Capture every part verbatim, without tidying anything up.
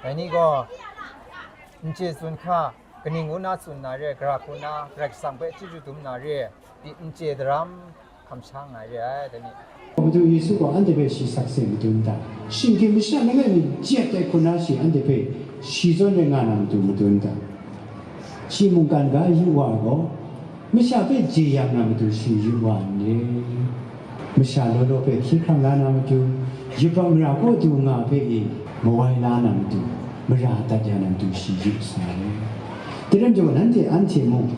Dai ni gaw, n chye tsun hkra, kaning ngu na tsun na re, gara hku na, Karai Kasang hpe chyeju dum na re, di n chye daram, hkam sha nga ai re ai, dai ni. Madu Yesu gaw anhte hpe shi sakse madun ta? Shinggyim masha langai mi jet ai hku na shi anhte hpe shi zawn rai nga na matu madun ta? Shi mungkan ga yu wa ai gaw, masha hpe jeyang na matu shi yu wa n re? Masha law law hpe hkye hkrang la na matu, yubak mara kaw du nga hpe e mawai la na matu, mara dat ya na matu shi yu sa ai. Dai lam jaw, nanhte anhte mung,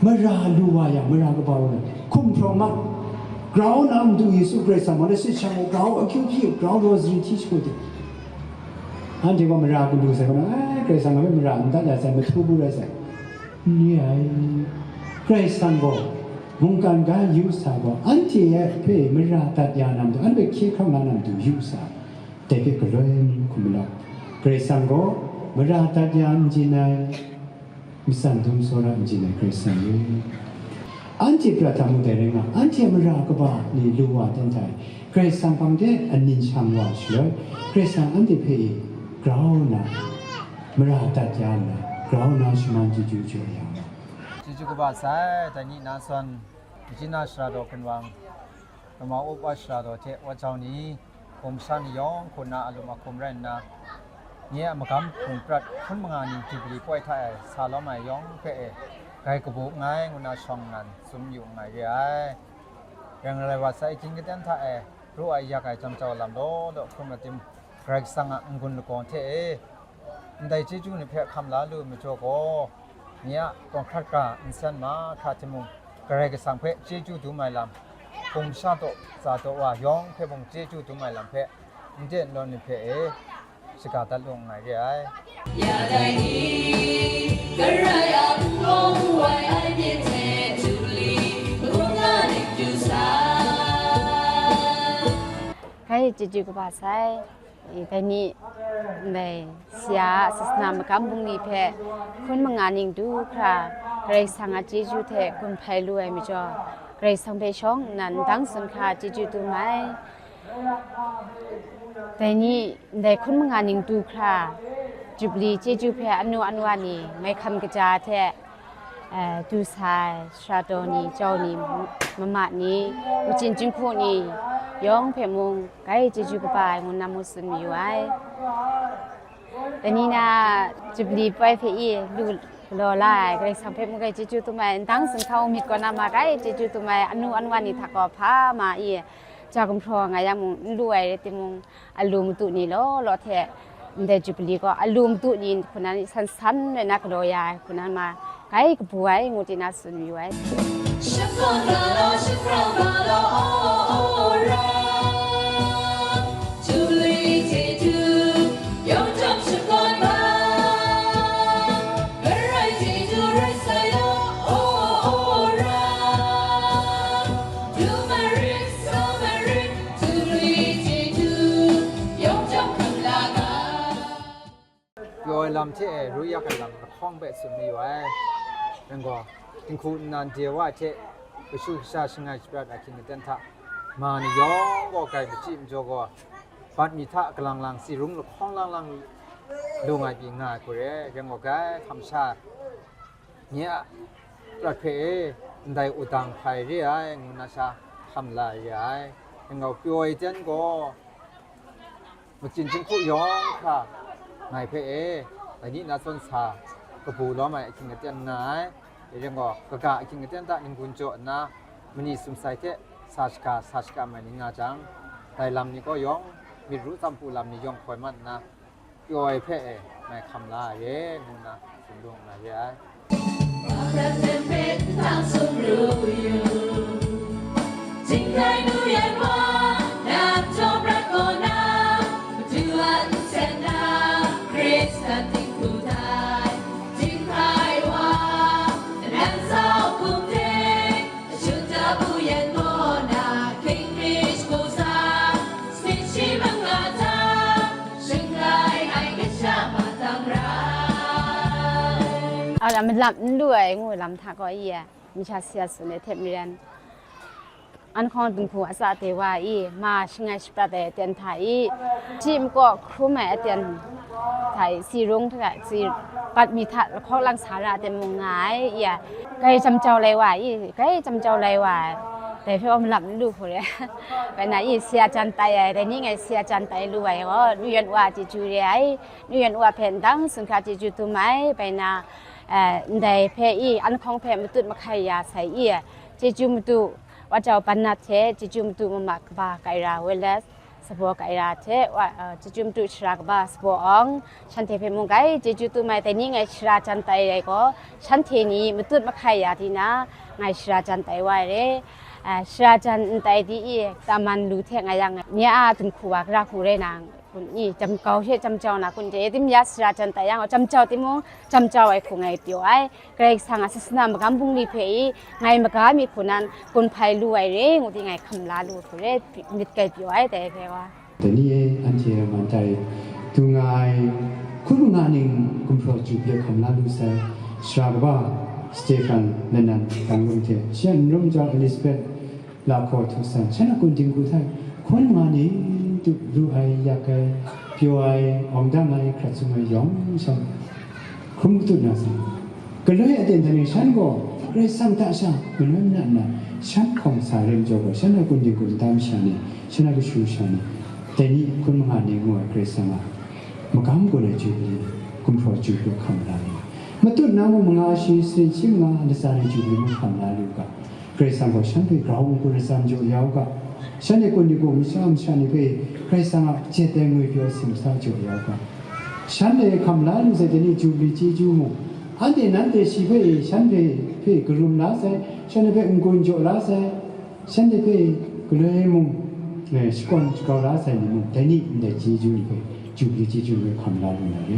mara lu wa yang, mara kaba wa yang, hkum hprawng ma, grau na matu Yesu Karai Kasang, Mawle Sit Shang u, grau akyu hpyi u, grau rosary hti shagu de. Anhte gaw mara galu sai gaw, ai, Karai Kasang hpe mara n dat ya sai, mahtu bu rai sai. N re ai. Karai Kasang gaw, mungkan ga yu sa gaw, anhte hpe mara dat ya na matu, anhte hpe hkye hkrang la na matu yu sa, dai hpe galoi mi hkum malau. Karai Kasang gaw, mara dat ya n jin ai. Matsan dum tsawra n jin ai Karai Kasang e, anhte prat hta mung dai rai nga, anhte a mara kaba ni lu wa dan hta e, Karai Kasang hpang de aning shang wa shaloi, Karai Kasang anhte hpe e grau nna, mara dat ya nna, grau nna shaman chyeju jaw ya nga. Chyeju kaba sai, dai ni na zawn, Regina Sara daw gunwang, Lama Upa Sara daw hte wa jau ni, hkum sha ni yawng hku na a lum a hkum rai nna, nye a magam hpung prat hkun manga ning Jubili poi hta e sa lawm ai yawng hpe e, grai kabu nngai ngu na shawng nnan tsun yu nngai re ai. Reng rai wa sai, ahkying aten hta e ru ai yak ai jam jau lam law law hkrum ai tim, Karai Kasang a n-gun lagaw hte e, ndai chyeju ni hpe hkam la lu ai majaw gaw, nye a kawng hkrat ga nsen mahkra timung, Karai Kasang hpe chyeju dum ai lam, hkum sha daw, tsa daw wa yawng hpe mung chyeju dum ai lam hpe, n de n lawn ni hpe e, shaga dat lu nngai re ai. Ya dai ni, Karai a nlawng wai ai myit hte Jubili, ngu nga ning du sa. Hkai chyeju kaba sai. E, dai ni, ndai, sara a sasana magam bungli hpe hkun manga ning du hkra, Karai Kasang a chyeju hte gun hpai lu ai majaw, Karai Kasang hpe shawng nnan ndang tsun hkra chyeju dum ai. Dai ni, ndai hkun manga ning du hkra, Jubili chyeju hpe anu anu wa ni, mai hkam kaja hte, eh, du sa ai, sara daw ni, jau ni, mama ni, machin jinghku ni, yawng hpe mung, grai chyeju kaba ai ngu na mung tsun mayu ai. Dai ni na, Jubili poi hpe i lu galaw la ai, Karai Kasang hpe mung grai chyeju dum ai, ndang tsun hkra u myit kaw na ma grai chyeju dum ai, anu anwa ni hta gaw hpa ma i, ja gumhpraw nga yang mung, n lu ai rai timung, a lu madu ni law law hte, ndai Jubili gaw a lu madu ni hku na ni san san rai na galaw ya ai hku na ma, grai kabu ai ngu di na tsun mayu ai. Shakawn ga law, shakrau ga law, aw, aw, ra. Jubili chyeju, yawng chyawm shakawn ga. Karai chyeju rai sai law, aw, aw, ra. Lu marit, sa marit, Jubili chyeju, yawng chyawm hkam la ga. Pyaw ai lam hte e, ru yak ai lam lahkawng hpe tsun mayu ai. Rai gaw, dinghku nnan de wa ai hte, kashu kasha shangai shaprat ahkying aten hta, ma ni yawng gaw grai machyi majaw gaw, bat mi hta galang lang, tsi rung lahkawng lang lang lu ngai pyi nga ai hku re, rai gaw grai hkam sha, nye a prat hpe e, ndai wudang hpai re ai, ngu na sha hkam la ai re ai. Rai gaw, pyaw ai jen gaw, machin jinghku yawng hkra ngai hpe e, dai ni na zawn sa kabu lawm ai ahkying aten nga ai. Rai gaw, kaga ahkying aten hta n-gun jaw nna, mani sumsai hte sa shaga, sa shakam ai ni nga jang, dai lam ni gaw yawng, myit ru tsamhpu lam ni yawng hkoi mat nna, pyaw ai hpe e, ngai hkam la ai re, ngu nna tsun lu nngai re ai. Shut up, u yan gaw na, King Rich Kusa, speech shi manga ta, shingkai ai kasha matang rai. A lam, malam n lu ai ngu lam hta gaw, i e, masha sha tsun ai hte maren, An hkawng dinghku atsat de wa i, ma shangai shaprat ai aten hta i, shi makaw hkrum ai aten hta i, si rung hta, si pat mi hta lahkawng lang sa ra aten mung nga ai, i a, grai jam jau lai wa i, grai jam jau lai wa ai, dai hpe wa malap n lu hku re. Bai na i, sia jan tai ai, dai ni ngai sia jan tai lu ai gaw, Nuyen Wa chyeju re ai, Nuyen Wa hpe ndang sumhkra chyeju dum ai, bai na, eh, ndai hpe i, an hkawng hpe matut mahkai ya sai i, chyeju matu, Wa Jau Banat hte chyeju matu mama kaba Kaira Welles, sabaw Kaira hte wa, uh, chyeju matu shara kaba sabaw Awng, shanhte hpe mung grai chyeju dum ai, dai ni ngai shara jan tai ai gaw, shanhte ni matut mahkai ya di na, ngai shara jan tai wa ai re. Uh, shara jan n tai di i, taman lu hte nga yang, nye a dinghku wa gara hku rai na, kun ni, jam kau hte jam jau na kun de, dim ya shara jan tai yang, jam jau timung, jam jau ai hku ngai pyaw ai. Karai Kasang a sasana magam bungli hpe i, ngai maga myit hku nan gun hpai lu ai re, ngu di ngai hkam la lu hku re, myit grai pyaw ai dai hpe wa. Dai ni e anhte man tai du nga ai hkun manga ning gumhpraw ju hpe hkam la lu sai, shara kaba Stephen lanan Tanglung hte, shi a nrum jau Elizabeth Lahkaw htu san, shan a kun dinghku hta hkun manga ning du lu ai, yak ai, pyaw ai, awng dang ai, hkrat sum ai yawng sha hkrum matut na sai. Galoi aten hta ni shan gaw Karai Kasang hta sha galoi manat nna, shan hkawm sa re majaw gaw, shan a kun dinghku nta masha ni, shan a kashu sha ni, dai ni hkun manga ning ngu ai Karai Kasang a magam gun ai Jubili, gumhpraw Jubili hkam la ni, matut na mung manga shi, sutsin shi manga latsa ni Jubili mung hkam la lu ga. Karai Kasang gaw shan hpe grau n-gun atsam jaw ya u ga, shan e kun dinghku masha masha ni hpe Karai Kasang a jet ai ngwipyaw simsa jaw ya u ga, shan e hkam la lu sai, dai ni Jubili chyeju mung, anhte nanhte shi hpe shan hpe, hpe karum la sai, shan hpe n-gun jaw la sai, shan hpe galoi mung, eh, shakawn shagrau la sai ni mung, dai ni ndai chyeju ni hpe, Jubili chyeju ni hpe hkam la lu na re.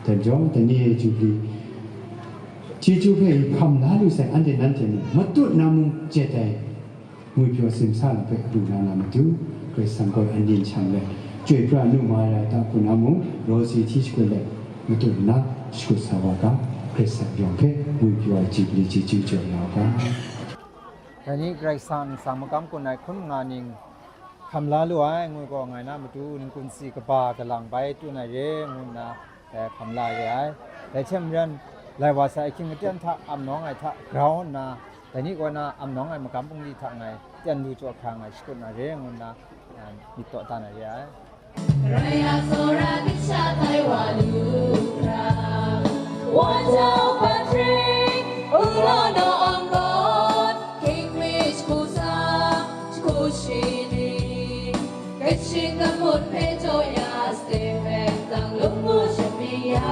Dai majaw, dai ni e Jubili chyeju hpe hkam la lu sai, anhte nanhte mung, matut na mung jet ai ngwipyaw simsa na hpe lu na na matu, Karai Kasang gaw anin shang let, chyoi pra nu ma ai ta hku na mung, raw si hti shakut let, matut nna shakut sa wa ga, Karai Kasang yawng hpe ngwipyaw ai Jubili chyeju jaw ya u ga. Dai ni Karai Kasang ntsa magam gun ai hkun manga ning hkam la lu ai, ngu gaw ngai na matu, n-gun si kaba kalang bai tun ai re, ngu nna, eh, hkam la re ai. Dai hte maren, lai wa sai ahkying aten hta am nawng ai hta grau nna, dai ni kaw na am nawng ai magam bungli hta ngai ten lu jaw hkra ngai shakut na re, ngu nna, eh, myit taw dan ai re ai. Karai a tsawra kasha tai wa lu hkra, Wan Jau Patrick, Ulaw Naw Anggawn, King Mich Kusa, Jahku Shini, Kaching Kamun hpe jaw ya, Stephen Tanglung mu shamying ya.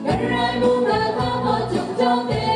Karai mung ga hka hpawt jung jawng de,